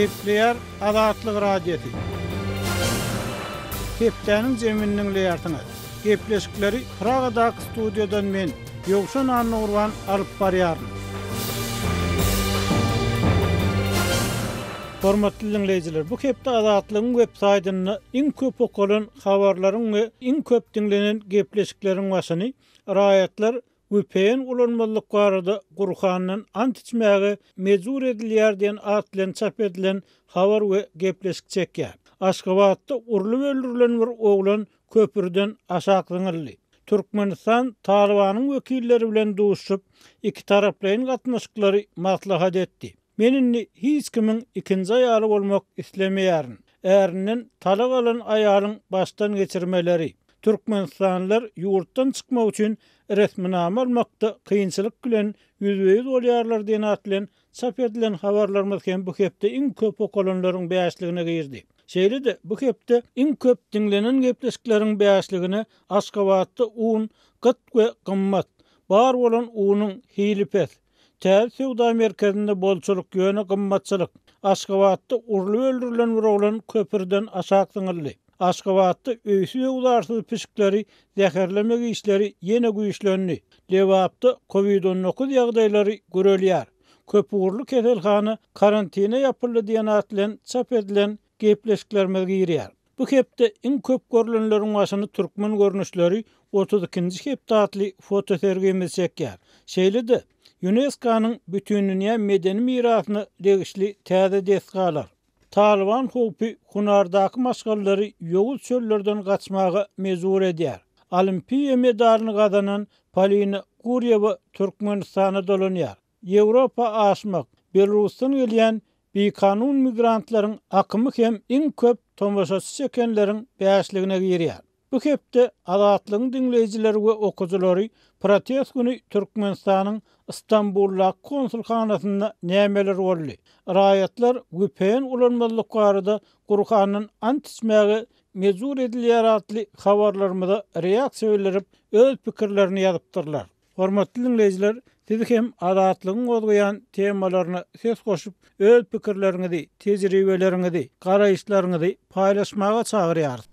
Gepleýär Azatlyk Radiosy. Hepdäniň jemini diňleýärsiňiz. Gepleşikleri Pragadaky studiýadan men, Ýowşan Annagurban alyp barýaryn. Hormatly diňleýjiler, bu hepde Azatlygyň web saýtynda iň köp okalan habarlaryň we iň köp diňlenen gepleşikleriň başyny raýatlar Vpn ulanmazlyk barada Gurhandan ant içmäge mejbur edilýär diýen at bilen çap edilen habar we gepleşik çekýär. Aşgabatda urlup öldürilen bir oglan köprüden aşak zyňyldy. Türkmenistan Talybanyň wekilleri bilen duşuşyp, ikitaraplaýyn gatnaşyklary maslahat etdi. Men indi hiç kimiň ikinji aýaly bolmak islemeýärin. Ärinden talak alan aýalyň başdan geçirmeleri. Türkmenistanlylar ýurtdan çykmak üçin resminama almakda kynçylyk bilen ýüzbe-ýüz bolýarlar diýen at bilen çap edilen habarlarymyz hem bu hepde iň köp okalanlaryň bäşligine girdi. Şeýle-de bu hepde iň köp diňlenen gepleşikleriň bäşligine Aşgabatda un gyt we gymmat, bar bolan unuň hili pes, Täze söwda merkezinde bolçulyk, ýöne gymmatçylyk. Aşgabatda urlup öldürilen bir oglan köprüden aşak zyňyldy. Aşgabatda öýsüz-öwzarsyz pişikleri zäherlemek işleri ýene güýçlendi. Lebapda Covid 19 ýagdaýlary gürelýär. Köpugurly keselhana karantine ýapyldy diýen at bilen çap edilen gepleşiklerimiz girýär. Bu hepde iň köp görlenleriň başyny Türkmen görnüşleri 32-nji hepde atly fotosergimiz çekýär. Şeýle-de, ÝUNESKO-nyň Bütindünýä medeni mirasyna degişli täze desgalar, Talyban howpy Hunardaky maşgalalary ýowuz çöllerden gaçmaga mejbur edýär. Olimpiýa medalyny gazanan Polina Gurýewa Türkmenistana dolanýar. Ýewropa aşmak, Belarusdan gelýän bikanun migrantlaryň akymy hem iň köp tomaşaçy çekenleriň bäşligine girýär. Bu hepde Azatlygyň diňleýjileri we okyjylary protest güni Türkmenistanyň Stambuldaky konsulhanasynda nämeler boldy, raýatlar vpn ulanmazlyk barada Gurhandan ant içmäge mejbur edilýär atly habarlarymyza reaksiýa bildirip, öz pikirlerini ýazypdyrlar. Hormatly diňleýjiler, siz hem Azatlygyň gozgaýan temalaryna ses goşup, öz pikirleriňizi, tejribeleriňizi, garaýyşlaryňyzy paýlaşmaga çagyrýarys.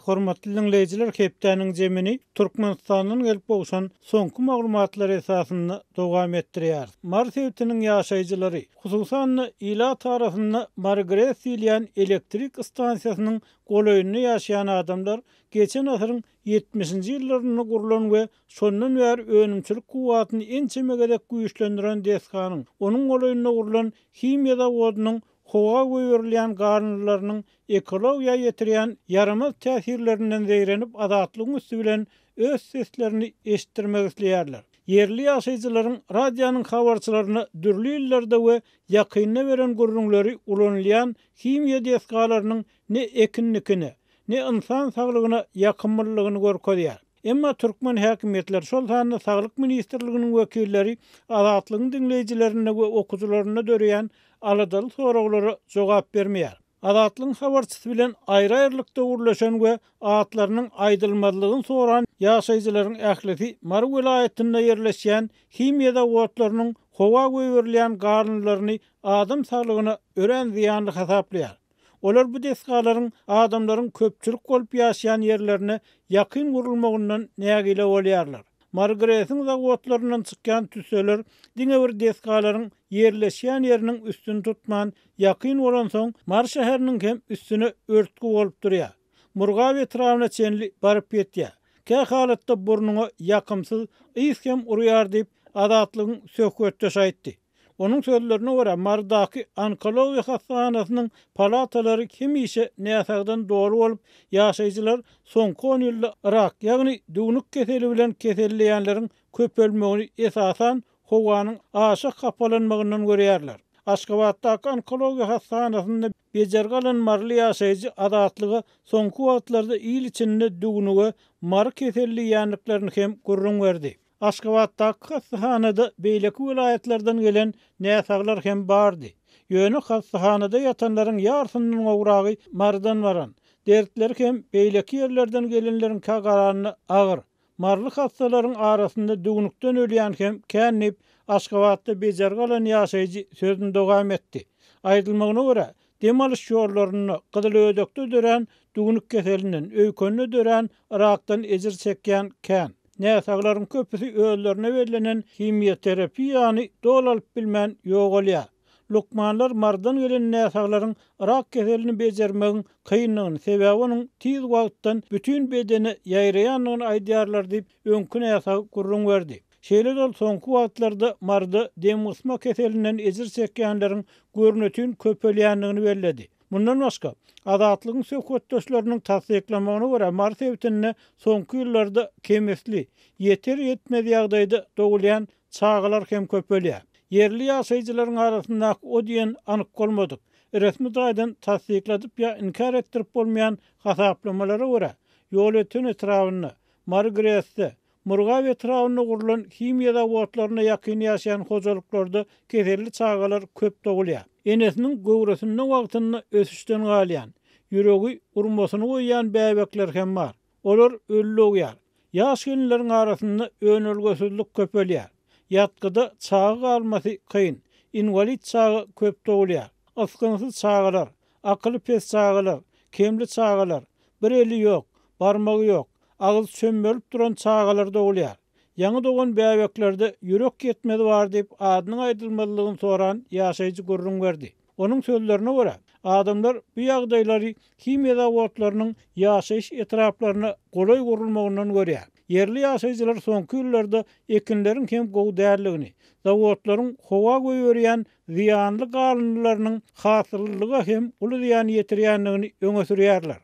Hormatly diňleýjiler, hepdäniň jemini Türkmenistandan gelip gowşan soňky maglumatlar esasynda dowam etdirýäris. Mary sebitiniň ýaşaýjylary, hususan-da, ilat arasynda Mary-GRES diýilýän elektrik stansiýasynyň golaýynda ýaşaýan adamlar geçen asyryň Ýetmişinji ýyllarynda gurlan we şondan bäri önümçilik kuwwatyny ençeme gezek güýçlendiren desganyň, onuň golaýynda gurlan himiýa zawodynyň howa goýberilýän galyndylarynyň ekologiýa ýetirýän ýaramaz täsirlerinden zeýrenip Azatlygyň üsti bilen öz seslerini eşitdirmek isleýärler. Ýerli ýaşaýjylaryň radionyň habarçylaryna dürli ýyllarda we ýakynda beren gürrüňleri ulanylýan himiýa desgalarynyň ne ekinnikine, ne ynsan saglygyna ýakymlylygyny görkezýär. Emma türkmen häkimiýetleri, şol sanda Saglyk ministrliginiň wekilleri Azatlygyň diňleýjilerinde we okyjylarynda döreýän aladaly soraglara jogap bermeýär. Azatlygyň habarçysy bilen aýry-aýrylykda gürleşen we atlarynyň aýdylmazlygyny soran ýaşaýjylaryň ählisi Mary welaýatynda ýerleşýän himiýa zawodlarynyň howa goýberilýän galyndylaryny adam saglygyna örän zyýanly hasaplaýar. Olar bu desgalaryň adamlaryň köpçülik bolup ýaşaýan ýerlerine ýakyn gurulmagyndan nägile bolýarlar. Mary-GRES-iň zawodlaryndan çykýan tüsseler diňe bir desgalaryň ýerleşýän ýeriniň üstüni tutman, ýakyn bolansoň, Mary şäheriniň hem üstüne örtgi bolup durýar. Murgap etrabyna çenli baryp ýetýär. Kä halatda burnuňa ýakymsyz ys hem urýar diýip, Azatlygyň söhbetdeşi aýtdy. Onuň sözlerine görä, Marydaky onkologiýa hassahanasynyň palatalary hemişe näsagdan doly bolup, ýaşaýjylar soňky on ýylda rak, ýagny düwnük keseli bilen keselleýänleriň köpelmegini esasan howanyň aşa hapalanmagyndan görýärler. Aşgabatdaky onkologiýa hassahanasynda bejergi alan maryly ýaşaýjy Azatlyga soňky wagtlarda il içinde düwnüge mary keseli diýýändiklerini hem gürrüň berdi. Aşgabatdaky hassahanada beýleki welaýatlardan gelen näsaglar hem bardy. Ýöne hassahanada ýatanlaryň ýarsyndan gowragy Marydan baran. Dertleri hem beýleki ýerlerden gelenleriňkä garanda agyr. Maryly hassalaryň arasynda düwnükden ölýän hem kän diýip, Aşgabatda bejergi alan ýaşaýjy sözüni dowam etdi. Aýdylmagyna görä, dem alyş ýollarynda, gyzylödekde dörän düwnük keselinden, öýkende dörän rakdan ejir çekýän kän. Näsaglaryň köpüsi özlerine bellenen himiýaterapiýany doly alyp bilmän ýogalýar. Lukmanlar Marydan gelen näsaglaryň rak keselini bejermegiň kyndygyny, sebäbi onuň tiz wagtdan bütin bedene ýaýraýandygyny aýdýarlar diýip, öňki näsag gürrüň berdi. Şeýle-de ol soňky wagtlarda Maryda demgysma keselinden ejir çekýänleriň görnetin köpelýändigini belledi. Mundan başga, Azatlygyň söhbetdeşleriniň tassyklamagyna görä, Mary sebitinde soňky ýyllarda kemisli, ýeter-ýetmez ýagdaýda dogulýan çagalar hem köpelýär. Ýerli ýaşaýjylaryň arasyndaky o diýen anyk bolmadyk, resmi taýdan tassykladyp ýa inkär etdirip bolmaýan hasaplamalara görä, Ýolöten etrabynda, Mary GRES-de, Murgap etrabynda gurlan himiýa zawodlaryna ýakyn ýaşaýan hojalyklarda keselli çagalar köp dogulýar. Enesiniň göwresinde wagtynda ösüşden galýan, ýüregi urmasyny goýýan bäbekler hem bar. Olar öli dogýar. Ýaş gelinleriň arasynda önelgesizlik köpelýär. Ýatgyda çaga galmasy kyn. Inwalid çaga köp dogulýar. Ysgynsyz çagalar, akyly pes çagalar, kemli çagalar, bir eli ýok, barmagy ýok, agyzy çömmelip duran çagalar dogulýar. Ýaňy dogan bäbeklerde ýürek ýetmezi bar diýip, adynyň aýdylmazlygyny soran ýaşaýjy gürrüň berdi. Onuň sözlerine görä, adamlar bu ýagdaýlary himiýa zawodlarynyň ýaşaýyş etraplaryna golaý gurulmagyndan görýär. Ýerli ýaşaýjylar soňky ýyllarda ekinleriň hem gowy däldigini, zawodlaryň howa goýberýän zyýanly galyndylarynyň hasyllylyga hem uly zyýan ýetirýändigini öňe sürýärler.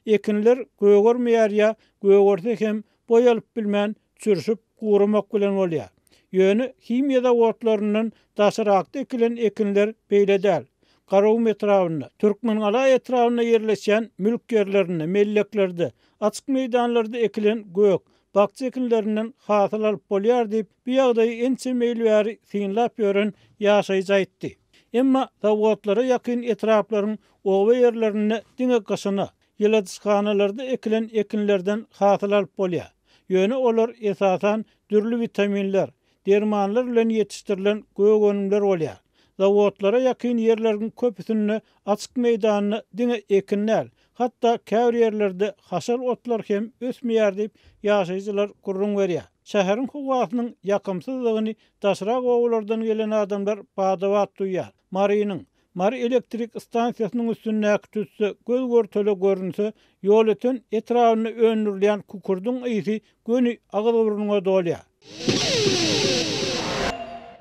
Ekinler gögermeýär ýa gögerse hem boý alyp bilmän çürşüp, guramak bilen bolýar. Ýöne himiýa zawodlaryndan daşrakda ekilen ekinler beýle däl. Garagum etrabynda, Türkmengala etrabynda ýerleşýän mülk ýerlerinde, melleklerde, açyk meýdanlarda ekilen gök, bakja ekinlerinden hasyl alyp bolýar diýip, bu ýagdaýy ençeme ýyl bäri synlap ýören ýaşaýjy aýtdy. Emma zawodlara ýakyn etraplaryň oba ýerlerinde diňe gyşyna, Ýyladyşhanalarda ekilen ekinlerden hasyl alyp bolýar. Ýöne olar, esasan, dürli witaminler, dermanlar bilen ýetişdirilen gök önümler bolýar. Zawodlara ýakyn ýerleriň köpüsinde açyk meýdanda diňe ekin däl, hatda käbir ýerlerde haşal otlar hem ösmeýär diýip, ýaşaýjylar gürrüň berýär. Şäheriň howasynyň ýakymsyzdygyny daşrak obalardan gelen adamlar bada-bat duýýar. Marynyň, Mary elektrik stansiýasynyň üstündäki tüsse göz-görtele görünse, Ýolöten etrabynda öndürilýän kükürdiň ysy göni agyz-burnuňa dolýar.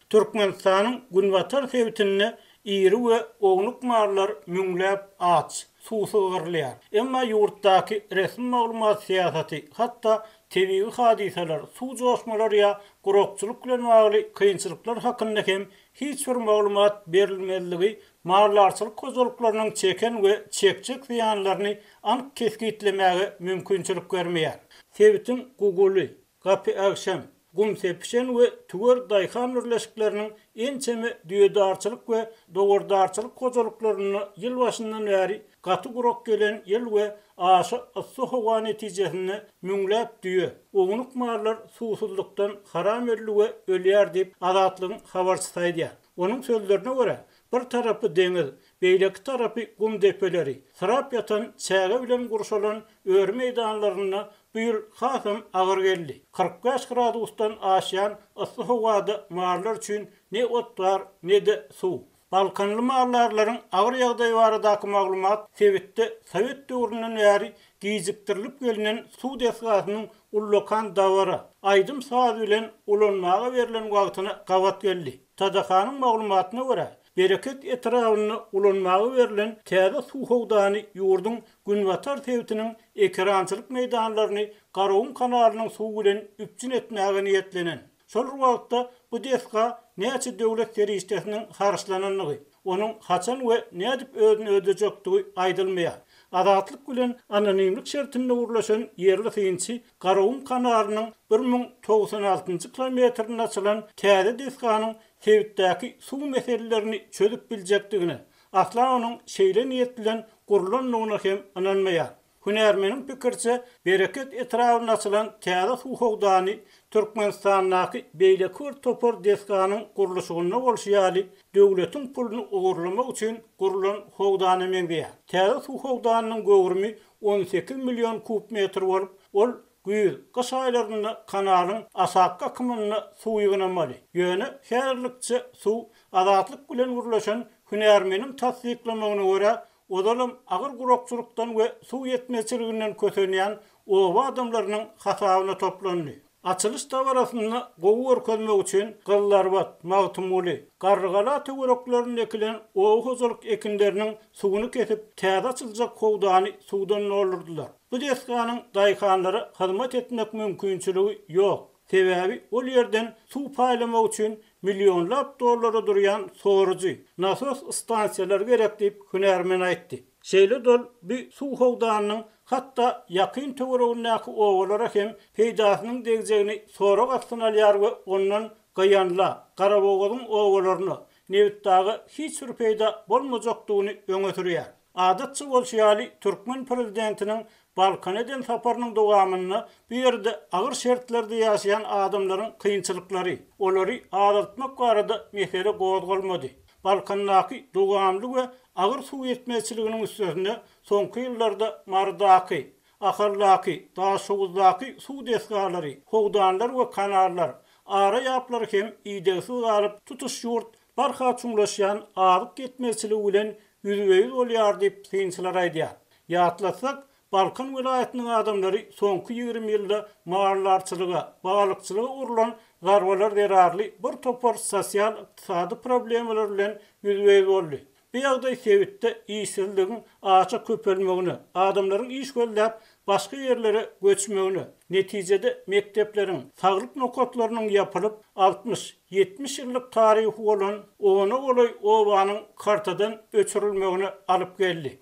Türkmenistanyň günbatar sebitinde iri we ownuk mallar müňläp aç, suwsuz gyrylýar. Emma ýurtdaky resmi maglumat syýasaty, hatda tebigy hadysalar, suw joşmalary ýa gurakçylyk bilen bagly kynçylyklar hakynda hem hiç bir maglumat berilmezligi maldarçylyk hojalyklarynyň çeken we çekjek zyýanlaryny anyk kesgitlemäge mümkinçilik bermeýär. Sebitiň Guguly, Gapyagşam, Gumsepişen we Tüwer daýhan birleşikleriniň ençeme düýedarçylyk we dowardarçylyk hojalyklarynda ýyl başyndan bäri gaty gurak gelen ýyl we aşa yssy howa netijesinde müňläp düýe, ownuk mallar suwsuzlykdan haram öldi we ölýär diýip, Azatlygyň habarçysy aýdýar. Onuň sözlerine görä, bir tarapy deňiz, beýleki tarapy gum depeleri, syrap ýatan çäge bilen gurşalan öri meýdanlarynda bu ýyl hasam agyr geldi. 45 gradusdan aşýan yssy howada mallar üçin ne ot bar, ne-de suw. Balkanly maldarlaryň agyr ýagdaýy baradaky maglumat sebitde sowet döwründen bäri gijikdirilip gelnen suw desgasynyň ullakan dabara, aýdym-saz bilen ulanmaga berlen wagtyna gabat geldi. TDH-nyň maglumatyna görä, Bereket etrabynda ulanmaga berlen täze suw howdany ýurduň günbatar sebitiniň ekerançylyk meýdanlaryny Garagum kanalynyň suwy bilen üpjün etmäge niýetlenen. Şol bir wagtda, bu desga näçe döwlet serişdesiniň harçlanandygy, onuň haçan we nädip özüni ödejekdigi aýdylmaýar. Azatlyk bilen anonimlik şertinde gürleşen ýerli synçy Garagum kanalynyň 1096-njy kilometrinde açylan täze desganyň sebitdäki suw meselelerini çözüp biljekdigine, asla onuň şeýle niýet bilen gurlandygyna hem ynanmaýar. Hünärmeniň pikiriçe, Bereket etrabynda açylan täze suw howdany Türkmenistandaky beýleki bir topar desganyň gurluşygynda bolşy ýaly, döwletiň puluny ogurlamak üçin gurlan howdana meňzeýär. Täze suw howdanynyň göwrümi 18 million kub metr bolup, ol güýz, gyş aýlarynda kanalyň aşakky akymynda suw ýygnamaly. Ýöne häzirlikçe suw Azatlyk bilen gürleşen hünärmeniň tassyklamagyna görä, ozalam agyr gurakçylykdan we suw ýetmezçiliginden kösenýän oba adamlarynyň hasabyna toplandy. Açylyş dabarasynda gowy görkezmek üçin Gyzylarbat, Magtymguly, Garrygala töwereklerinde ekilen oba hojalyk ekinleriniň suwuny kesip, täze açyljak howdany suwdan doldurdylar. Bu desganyň daýhanlara hyzmat etmek mümkinçiligi ýok. Sebäbi ol ýerden suw paýlamak üçin millionlap dollara durýan sorujy, nasos stansiýalary gerek diýip, hünärmen aýtdy. Şeýle-de ol bu suw howdanynyň hatda ýakyn töweregindäki obalara hem peýdasynyň degjegini sorag astyna alýar we ondan Gyýanla, Garabogazyň obalaryna, Nebitdaga hiç bir peýda bolmajakdygyny öňe sürýär. Adatça bolşy ýaly, türkmen prezidentiniň Balkana eden saparynyň dowamynda bu ýerde agyr şertlerde ýaşaýan adamlaryň kynçylyklary, olary azaltmak barada mesele gozgalmady. Balkandaky dowamly we agyr suw ýetmezçiliginiň üstesine soňky ýyllarda Marydaky, Ahaldaky, Daşhowuzdaky suw desgalary, howdanlar we kanallar, ara ýaplary hem idegsiz galyp, tutuş ýurt barha çuňlaşýan azyk ýetmezçiligi bilen ýüzbe-ýüz bolýar diýip, synçylar aýdýar. Ýatlatsak, Balkan welaýatynyň adamlary soňky 20 ýylda maldarçylyga, balykçylyga urlan zarbalar zerarly bir topar sosial-ykdysady problemalar bilen ýüzbe-ýüz boldy. Bu ýagdaý sebitde işsizligiň aşa köpelmegine, adamlaryň iş gözläp başga ýerlere göçmegine, netijede mekdepleriň, saglyk nokatlarynyň ýapylyp, 60, 70 ýyllyk taryhy bolan ona golaý obanyň kartadan öçürilmegine alyp geldi.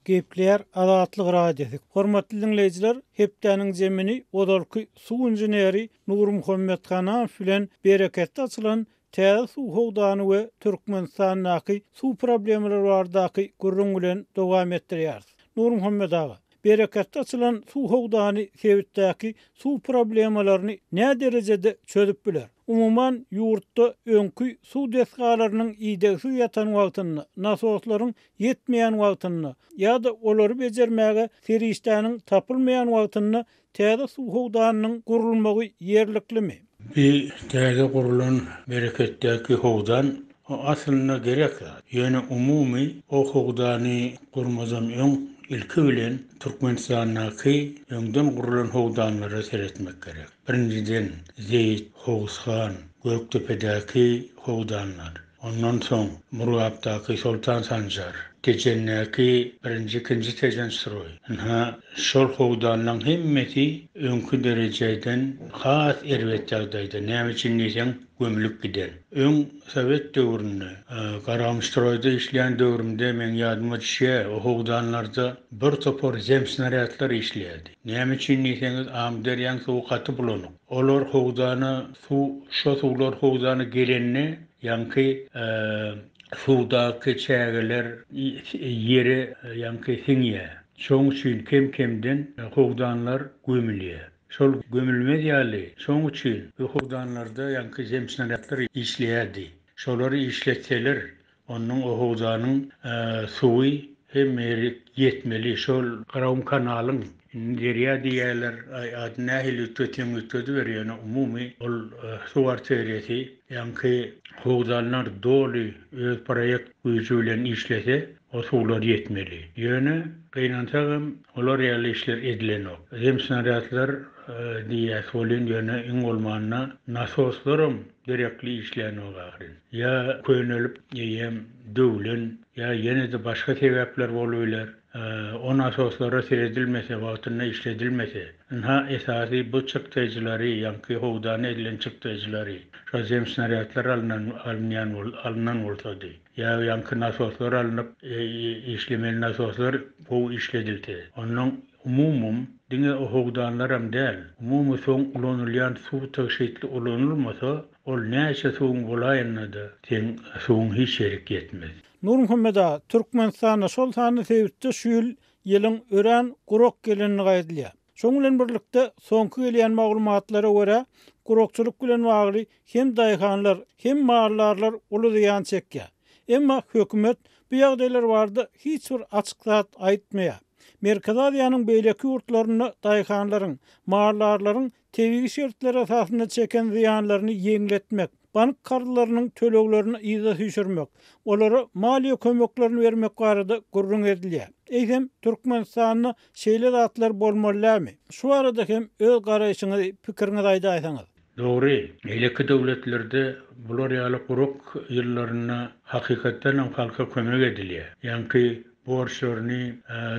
Gepleýär Azatlyk Radiosy. Hormatly diňleýjiler, hepdäniň zemini ozalky suw inženeri Nurmuhammet Hanamow bilen Bereketde açylan täze suw howdany we Türkmenistandaky suw problemalary baradaky gürrüň bilen dowam etdirýäris. Nurmuhammet aga, Bereketde açylan suw howdany sebitdäki suw problemalaryny näderejede çözüp biler? Umuman, ýurtda öňki suw desgalarynyň idegsiz ýatan wagtynda, nasoslaryň ýetmeýän wagtynda ýa-da olary bejermäge serişdäniň tapylmaýan wagtynda täze suw howdanynyň gurulmagy ýerliklimi? Bi täze gurulan Bereketdäki howdan aslynda gerek zat. Ýöne umumy o howdany gurmadan öň ilki bilen Türkmenistandaky öňden gurulan howdanlara seretmek gerek. Birinjiden, Zeýt, Howuzhan, Gökdepedäki howdanlar, ondan soň Murgapdaky Soltan Sanjar, Tejendäki birinji, ikinji Tejen stroý. Ynha, şol howdanlaň hemmesi öňki derejeden has erbet ýagdaýda. Näme üçin diýseň, gömlüp giden. Öň sowet döwründe, Garagumstroýda işleýän döwrümde meň ýadyma düşýär, o howdanlarda bir topar zemsnarýadlar işleýärdi. Näme üçin diýseňiz, Amyderýaň suwy gaty bulanyk. Olar howdana suw, şo suwlar howdana gelende, ýaňky suwdaky çägeler ýere ýaňky siňýär. Şoň üçin kem-kemden howdanlar gömülýär. Şol gömülmez ýaly, şoň üçin bu howdanlarda ýaňky zemsnaryadlar işleýärdi. Şolary işletseler, Onnoň o howdanyň suwy hemme ýere ýetmeli. Şol Garagum kanalyň, indi derýa diýýärler, aý ady nähili üýtgetseň üýtgediber, ýöne umumy ol suw arteriýasy, ýaňky howdanlar doly öz proýekt güýji bilen işlese, o suwlar ýetmeli. Ýöne gynansagam olar ýaly işler edilenok. Zemsnaryadlar diýýäs welin, ýöne iň bolmanda nasoslaram gerekli işlänok ahyryn. Ýa könelip eýýäm döwlen, ýa ýene-de başga sebäpler bolubiler. O nasoslara seredilmese, wagtynda işledilmese, ynha esasy bu çykdaýjylary, ýaňky howdana edilen çykdaýjylary, şo zemsnaryadlar alnan alynýan alnan bolsady, ýa ýaňky nasoslar alnyp, işlemeli nasoslar gowy işledilse, onnoň umumym diňe o howdanlaram däl, umumy soň ulanylýan suw tygşytly ulanylmasa, Ol näçe suwuň bolaýanda-da, seň suwuň hiç ýerik ýetmez. Nurmuhammet aga, Türkmenistanda, şol sanda sebitde şu ýyl ýylyň örän gurak gelendigi aýdylýar. Şonuň bilen birlikde, soňky gelýän maglumatlara görä, gurakçylyk bilen bagly hem daýhanlar, hem maldarlar uly zyýan çekýär. Emma hökümet bu ýagdaýlar barada hiç bir açyk zat aýtmaýar. Merkezi Aziýanyň beýleki ýurtlarynda daýhanlaryň, maldarlaryň tebigy şertler esasynda çeken zyýanlaryny ýeňletmek, bank karzlarynyň töleglerini yza süýşürmek, olara maliýe kömeklerini bermek barada gürrüň edilýär. Eýsem, Türkmenistanda şeýle zatlar bolmaly dälmi? Şu barada hem öz garaýşyňyzy, pikiriňizi aýdaýsaňyz. Dogry, beýleki döwletlerde bular ýaly gurak ýyllarynda hakykatdanam halka kömek edilýär. Ýaňky borçlaryny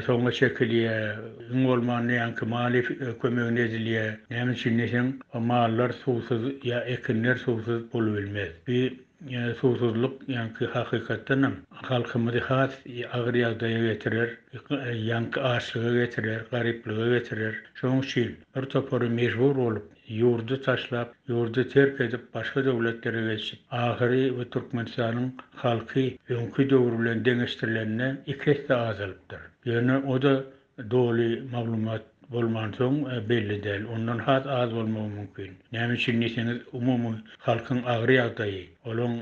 soňa çekilýär, iň bolmanda ýaňky maliýe kömegini edilýär. Näme üçin diýseň, mallar suwsuz ýa ekinler suwsuz bolubilmez. Bi suwsuzlyk ýaňky hakykatdanam halkymyzy has agyr ýagdaýa getirer, ýaňky açlyga getirer, garyplyga getirer. Şonuň üçin bir topary mejbur bolup, ýurdy taşlap, ýurdy terk edip başga döwletlere geçip, ahyry bu Türkmenistanyň halky öňki döwür bilen deňeşdirilende iki esse azalypdyr. Ýöne o-da doly maglumat bolmansoň belli däl. Ondan has az bolmagy mümkin. Näme üçin diýseňiz, umumy halkyň agyr ýagdaýy, olaň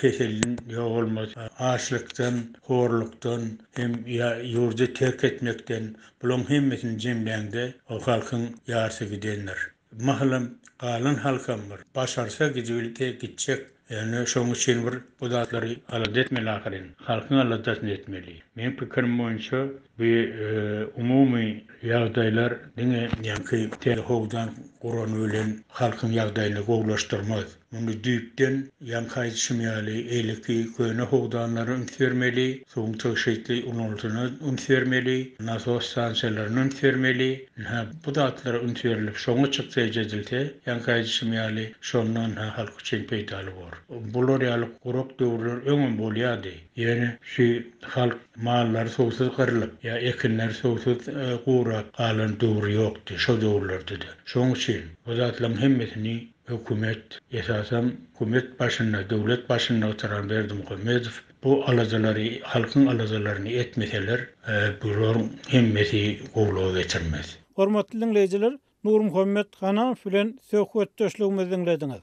keseliniň ýogalmasy, açlykdan, horlukdan hem ýa ýurdy terk etmekden Bulaň hemmesini jemläňde o halkyň ýarsy gidendir. Mahalam galan halkam bir başarsa gidibilse gitjek. Ýöne şoň üçin bir bu zatlary alada etmeli ahyryn. Halkyň aladasyny etmeli. Meň pikirim boýunça bu umumy ýagdaýlar diňe ýaňky täze howdan gurany bilen halkyň ýagdaýyny gowulaşdyrmaz. Muny düýpden, ýaňky aýdyşym ýaly, eýleki köne howdanlara üns bermeli, suwuň tygşytly ulanylşyna üns bermeli, nasos stansiýalaryna üns bermeli. Ynha, bu zatlara üns berlip, şoňa çykdaýjy edilse, ýaňky aýdyşym ýaly, şonda ynha halk üçin peýdaly bor. Bular ýaly gurak döwürler öňem bolýardy. Ýöne şu halk mallary suwsuz gyrlyp, ýa ekinleri suwsuz gurap galan döwür ýokdy şo döwürlerde-de. Şonuň üçin bu zatlaryň hemmesini Hökümet, esasam hökümet başynda, döwlet başynda oturan Berdimuhamedow bu aladalary, halkyň aladalaryny etmeseler, bularyň hemmesi gowulyga getirmez. Hormatly diňleýjiler, Nurmuhammet Hananow bilen söhbetdeşligimizi diňlediňiz.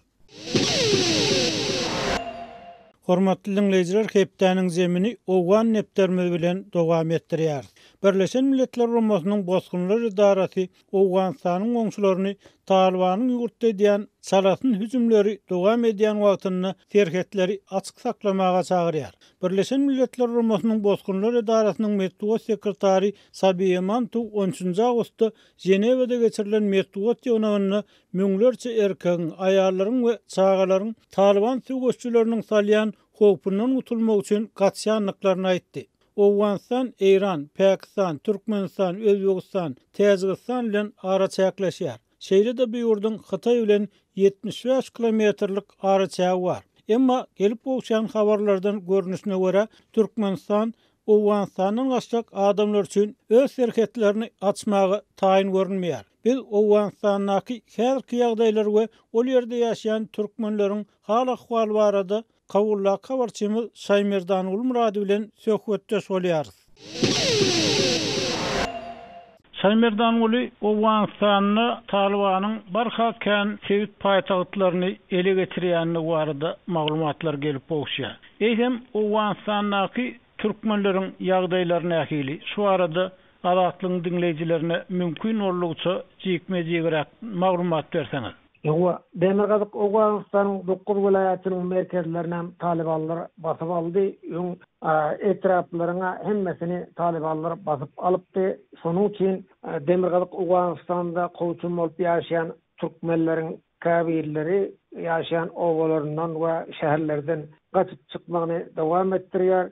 Hormatly diňleýjiler, hepdäniň zemini owgan depderimiz bilen dowam etdirýäris. Birleşen Milletler Guramasynyň Bosgunlar edarasy Owganystanyň goňşularyny Talybanyň ýurtda edýän çalasyn hüjümleri dowam edýän wagtynda serhetleri açyk saklamaga çagyrýar. Birleşen Milletler Guramasynyň Bosgunlar edarasynyň metbugat sekretary Sabiýe Mantu on üçünji awgustda Ženewada geçirilen metbugat ýygnagynda müňlerçe erkegiň, aýallaryň we çagalaryň Talyban söweşijileriniň salýan howpundan gutulmak üçin gaçýandyklaryny aýtdy. Owganystan Eýran, Pakistan, Türkmenistan, Özbegistan, Täjigistan bilen araçäkleşýär. Şeýle-de bu ýurduň Hytaý bilen 75 kilometrlik araçägi bar. Emma gelip gowşan habarlardan görnüşine görä, Türkmenistan Owganystandan gaçjak adamlar üçin öz serhetlerini açmaga taýyn görünmeýär. Biz Owganystandaky häzirki ýagdaýlar we ol ýerde ýaşaýan türkmenleriň hal-ahwaly barada Kabuldaky habarçymyz Şaýmerdan Gulmyrady bilen söhbetdeş bolýarys. Şaýmerdanguly, Owganystanda Talybanyň barha kän sebit paýtagtlaryny ele geçirýändigi barada maglumatlar gelip gowuşýar. Eýsem, Owganystandaky türkmenleriň ýagdaýlary nähili? Şu barada Azatlygyň diňleýjilerine mümkin boldugyça jikme-jigräk maglumat berseňiz. Hawa, Demirgazyk Owganystanyň dokuz welaýatynyň merkezlerinem talybanlar basyp aldy. Öň etraplaryň-a hemmesini talybanlar basyp alypdy. Şonuň üçin Demirgazyk Owganystanda kowçum bolup ýaşaýan türkmenleriň käbirleri ýaşaýan obalaryndan we şäherlerden gaçyp çykmagyny dowam etdirýär.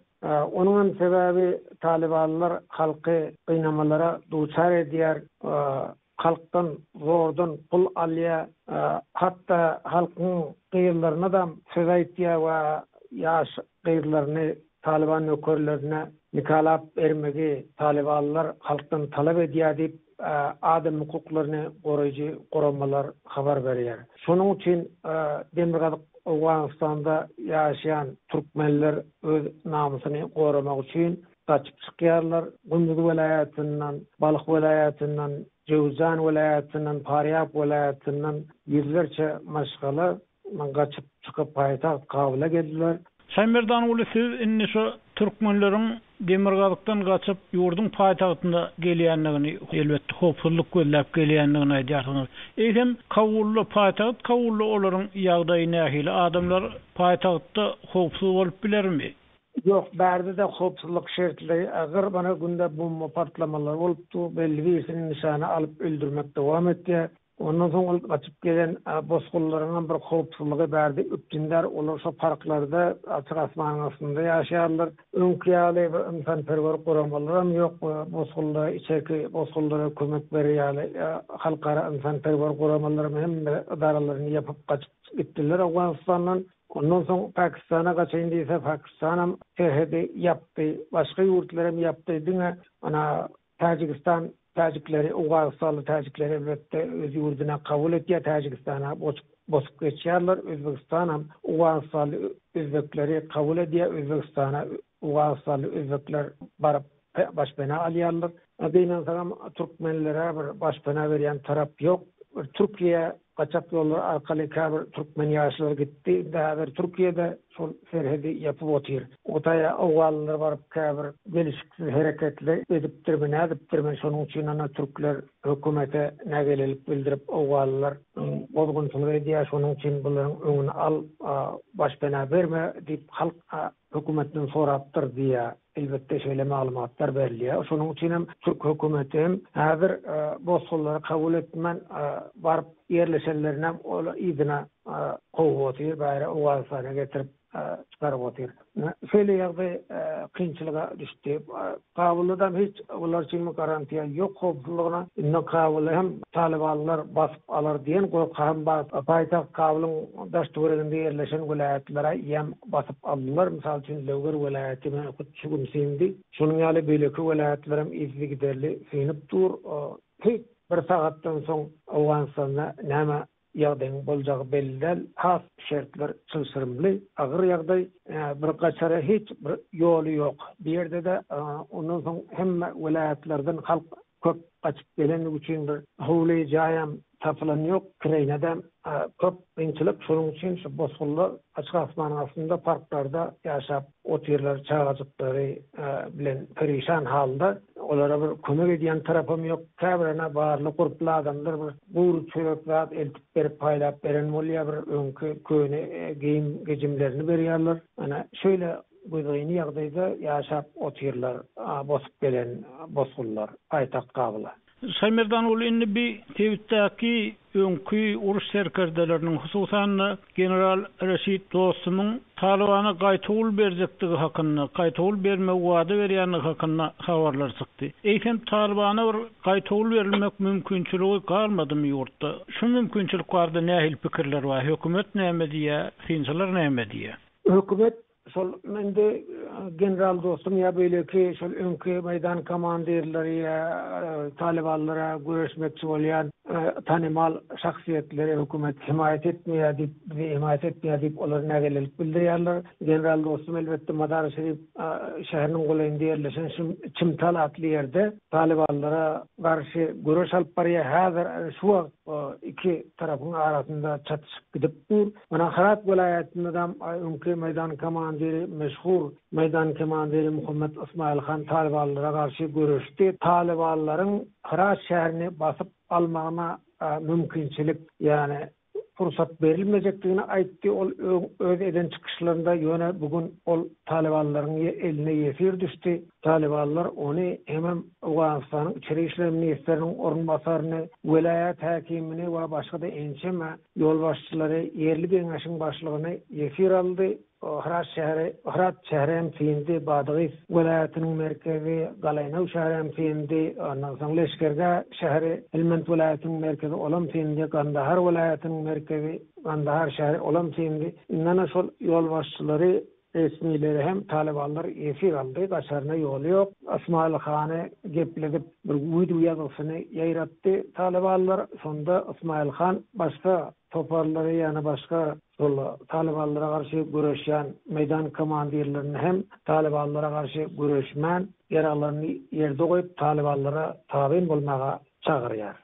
Onuň hem sebäbi talybanlar halky gynamalara duçar edýär. Halkdan zordan pul alýar, hatda halkyň gyzlaryna-da söz aýtýar we ýaş gyzlaryny talyban nökerlerine nikalap bermegi talybanlar halkdan talap edýär diýip, adam hukuklaryny goraýjy guramalar habar berýär. Şonuň üçin Demirgazyk. Owganystanda ýaşaýan türkmenler öz namysyny goramak üçin gaçyp çykýarlar. Gunduz welaýatyndan, Balh welaýatyndan, Jöwzjan welaýatyndan, Farýab welaýatyndan ýüzlerçe maşgala gaçyp çykyp paýtagt Kabula geldiler. Şaýmerdanguly siz indi şu türkmenleriň demirgazykdan gaçyp ýurduň paýtagtyna gelýändigini, elbetde howpsuzlyk gözläp gelýändigini aýdýarsyňyz. Eýsem Kabulda, paýtagt Kabulda olaryň ýagdaýy nähili? Adamlar paýtagtda howpsuz bolup bilermi? Ýok, bärde-de howpsuzlyk şertleri agyr. Mana günde bomba partlamalary bolup dur. Belli birisini nyşana alyp öldürmek dowam etýär. Ondan soň ol gaçyp gelen bosgunlaryňam bir howpsuzlygy bärde üpjün däl. Olar şo parklarda açyk asmanyň astynda ýaşaýarlar. Öňki ýaly bir ynsanperwer guramalaram ýok. Bosgunlara, içerki bosgunlara kömek berer ýaly halkara ynsanperwer guramalaram hemme edaralaryny ýapyp gaçyp gitdiler Owganystandan. Ondan soň Pakistana gaçaýyn diýse, Pakistanam serhedi ýapdy. Başga ýurtlaram ýapdy. Diňe ana Täjigistan täjikleri, owganystanly täjikleri elbetde öz ýurduna kabul etýär, Täjigistana bosup geçýärler. Özbegistanam owganystanly özbekleri kabul edýär, Özbegistana owganystanly özbekler baryp başpena alýarlar. Gynansagam türkmenlere bir başpena berýän tarap ýok. Bir Türkiýe Gaçak ýollar arkaly käbir türkmen ýaşlary gitdi. Indi häzir Türkiýede şol serhedi ýapyp otyr. Hytaýa owganlylar baryp käbir gelişiksiz hereketler edipdirmi nädipdirmi şonuň üçin ana türkler hökümete nägilelik bildirip owganlylar bozgunçylyk edýär şonuň üçin bularyň öňüni al başpena berme diýip halk hökümetden sorapdyr diýýär. Elbetde şeýle maglumatlar berilýär. Şonuň üçin hem türk hökümeti hem häzir bosgunlary kabul etmän baryp ýerleşenlerinem ol yzyna kowup otyr, bäri Owganystana getirip çykaryp otyr. Şeýle ýagdaý kynçylyga düşdi. Kabuldam hiç bular üçin garantiýa ýok howpsuzlygyna. Indi Kabuly hem talybanlar basyp alar diýen gorky hem bar. Paýtagt Kabulyň daş-töwereginde ýerleşen welaýatlara hem basyp aldylar. Mysal üçin, Lewger welaýaty meni hut şu gün syndy. Şonuň ýaly beýleki welaýatlaram yzygiderli synyp dur. Hiç bir sagatdan soň Owganystanda näme ýagdaýyň boljagy belli däl. Has şertler çylşyrymly, agyr ýagdaý. Bir gaçara hiç bir ýoly ýok. Bu ýerde-de ondan soň hemme welaýatlardan halk köp gaçyp gelenligi üçin bir howly jaýam tapylan ýok, kireýnedem köp kynçylyk. Şonuň üçin şu bosgunlar açyk asmanyň astynda parklarda ýaşap otyrlar, çagajyklary bilen perişan halda. Olara bir kömek edýän tarapam ýok. Käbirine barly gurply adamlar bir gury çörek zat eltip berip paýlap beren bolýar, bir öňki köne geýim-gejimlerini berýärler. Ana, şeýle gözgyny ýagdaýda ýaşap otyrlar bosup gelen bosgunlar paýtagt Kabula. Şaýmerdanguly indi bi sebitdäki öňki uruş serkerdeleriniň, hususan-da, general Reşit Dostumyň Talybana gaýtawul berjekdigi hakynda, gaýtawul bermegi wada berýändigi hakynda habarlar çykdy. Eýsem, Talybana bir gaýtawul berilmek mümkinçiligi galmadymy ýurtda? Şu mümkinçilik barada nähili pikirler bar? Hökümet näme diýýär, synçylar näme diýýär? Hökümet Şol indi general dostum ýa beýleki şol öňki meýdan komandirleri ýa talybanlara göreşmekçi bolýan tanymal şahsyýetleri hökümet hemaýat etmeýär diýip, bizi hemaýat etmeýär diýip olar nägilelik bildirýärler. General dostum elbetde Mazar-i Şerif şäheriniň golaýynda ýerleşen Çimtal atly ýerde talybanlara garşy göreş alyp barýar. Häzir şu wagt iki tarapyň arasynda çatyşyk gidip dur. Mana Hyrat welaýatynda-da öňki meýdan komandiri, meşhur meýdan komandiri Muhammet Ysmaýyl han talybanlara garşy göreşdi. Talybanlaryň Hyrat şäherini basyp almagyna mümkinçilik, ýagny pursat berilmejekdigini aýtdy ol öz eden çykyşlarynda, ýöne bu gün ol talybanlaryň eline ýesir düşdi. Talybanlar ony hemem Owganystanyň içeri işler ministriniň orunbasaryny, welaýat häkimini we başga-da ençeme ýolbaşçylary, ýerli geňeşiň başlygyny ýesir aldy. Hyrat şäheri Hyrat şäheri hem syndy, Badygys welaýatynyň merkezi Galaýnaw şäheri hem syndy, ondan soň Leşgergah şäheri, Helmend welaýatynyň merkezi olam syndy, Gandahar welaýatynyň merkezi Gandahar şäheri olam syndy. Indi ana şol ýolbaşçylary. Resmileri hem talybanlar ýesir aldy, gaçaryna ýoly ýok. Ysmaýyl hany gepledip bir wideo ýazgysyny ýaýratdy talybanlar. Şonda Ysmaýyl han başga toparlary ýagny başga şol talybanlara garşy göreşýän meýdan komandirlerini hem talybanlara garşy göreşmän ýaraglaryny ýerde goýup talybanlara tabyn bolmaga çagyrýar.